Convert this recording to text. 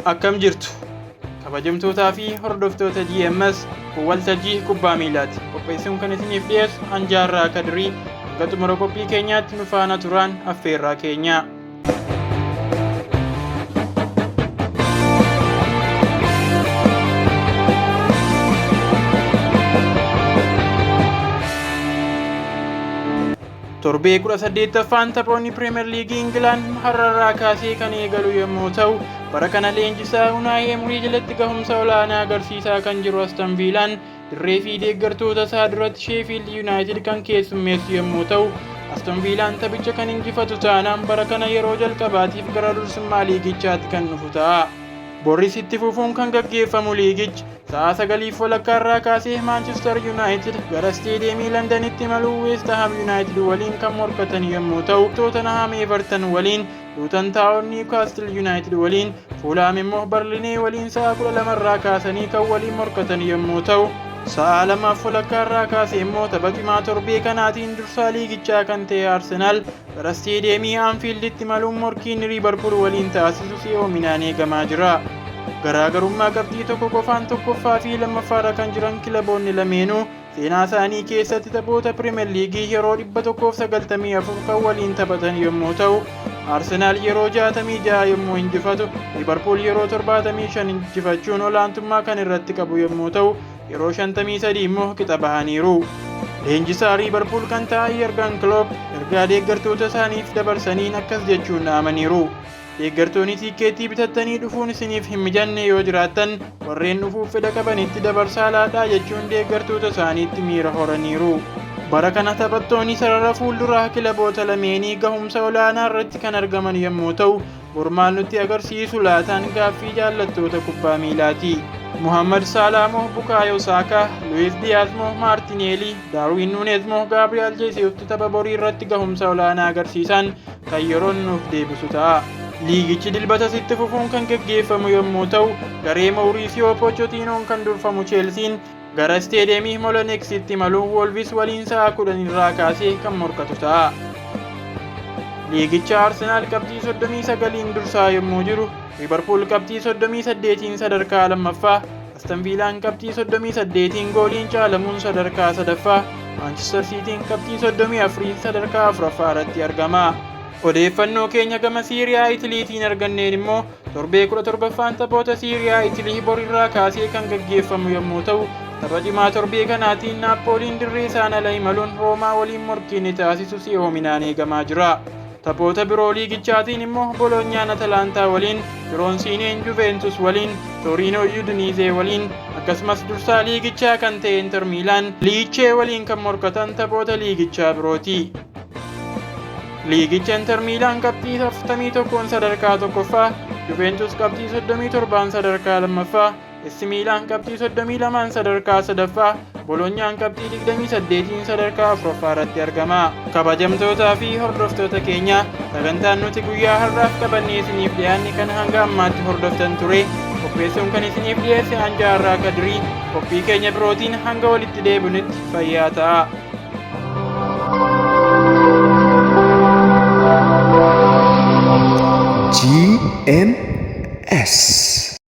Akkam jirtu kabajamtootaa fi hordoftoota GMS kun waltajjii kubbaa miilaati. Qopheessuun kan isiniif dhiyeessu Anjaarraa Kadirii hanga xumura qophii keenyaatti nu faana turaan affeerraa keenya. Torbee 18ffaan taphoonni Pirimeer Liigii Ingilaand har'arraa kaasee kan eegalu yommuu ta'u, bara kana leenjisaa Unaayi Emurii jalatti gahumsa olaanaa agarsiisaa kan jiru Aston Viilaan dirree fi deeggartoota isaa duratti Sheefiild Yuunaayitid kan keessummeessu yommuu ta'u, Aston Viilaan taphicha kan injifatu taanaan bara kana yeroo jalqabaatiif gara dursummaa liigichaatti kan dhufu ta'a. Boris itti fufuun kan gaggeeffamu liigichi sa'a 9:30 irraa kaasee Maanchister Yuunaayitid gara isteediyeemii Londanitti imaluu Weest Ham Yuunaayitid waliin kan morkatan yommuu ta'u, Tootenhaam Everton waliin, Luutan Taawon Niwkaastil Yuunaayitid waliin, Fuulaam immoo Barlinee waliin sa'a 12 irraa kaasanii kan waliin morkatan yommuu ta'u, sa'a 2:30 irraa kaasee immoo tapha cimaa torbee kanaatiin dursaa liigichaa kan ta'e Arsenaal gara isteediyeemii Anfiilditti imaluun morkiin Liivarpuul waliin taasisu si'oominaan eegamaa jira. Garaagarummaa qabxii tokko qofaan tokkoffaa fi lammaffaarra kan jiran kilaboonni lameenuu seenaa isaanii keessatti taphoota Pirimeer Liigii yeroo 194 kan waliin taphatan yommuu ta'u, Arsenaal yeroo 66 yommuu injifatu, Liivarpuul yeroo 75 injifachuun olaantummaa kan irratti qabu yommuu ta'u, yeroo 53 immoo qixa bahaniiru. Leenjisaa Liivarpuul kan ta'an Yergan Klopp ergaa deeggartoota isaaniif dabarsaniin akkas jechuun dhaamaniiru. Deeggartoonni tiikkeettii bitattanii dhufuun isiniif hin mijanne yoo jiraattan warreen dhufuuf fedha qabanitti dabarsaa laadhaa jechuun deeggartoota isaaniitti miira horaniiru. Bara kana taphattoonni sarara fuulduraa kilaboota lameenii gahumsa olaanaa irratti kan argaman yommuu ta'u, bor maal nutti agarsiisu laataan gaaffii jaallattoota kubbaa miilaati. Muhammad Saalaa moo Bukaayoo Saakaa, Luis Diyaaz moo Maartineelii, Daarwiin Nuunez moo Gaabriyaal Jeesuustu tapha borii irratti gahumsa olaanaa agarsiisan kan yeroon nuuf deebisu ta'a. Liigichi dilbata sitti fufuun kan gaggeeffamu yommuu ta'u, garee Mawuriisiyoo Pochotiinoon kan durfamu Cheelsiin gara isteediyeemii Moloneksitti imaluun Wolvis waliin sa'a 10 irraa kaasee kan morkatu ta'a. Liigicha Arsenaal qabxii 39n dursaa yommuu jiru, Liivarpuul qabxii 38n sadarkaa lammaffaa, Aston Viilaan qabxii 38n gooliin caalamuun sadarkaa sadaffaa, Maanchister Siitiin qabxii 34n sadarkaa afuraffaa irratti argama. Odeeffannoo keenya gama Siiriyaa Itiliitiin arganneen immoo torbee 17ffaan taphoota Siiriyaa Itilii borirraa kaasee kan gaggeeffamu yommuu ta'u, tapha cimaa torbee kanaatiin Naappooliin dirree isaan ala imaluun Roomaa waliin morkii ni taasisu si'oominaan eegamaa jira. Taphoota biroo liigichaatiin immoo Bolonyaan Atalaantaa waliin, Firoonsiineen Juventus waliin, Torino Udinese waliin, akkasumas dursaa liigichaa kan ta'e Inter Miilaan Liichee waliin kan morkatan taphoota liigichaa birooti. Liigicha Inter Miilaan qabxii 41n sadarkaa tokkoffaa, Juventus qabxii 37n sadarkaa lammaffaa, AC Miilaan qabxii 32n sadarkaa sadaffaa, Bolonyaan qabxii 28n sadarkaa afuraffaa irratti argama. Kabajamtootaa fi hordoftoota keenya sagantaan nuti guyyaa har'aaf qabannee isiniif dhiyaanne kan hanga ammaatti hordoftan ture. Qopheessuun kan isiniif dhiyeesse Anjaarraa Kadirii. Qophii keenya birootiin hanga walitti deebinutti fayyaa ta'a. GMS.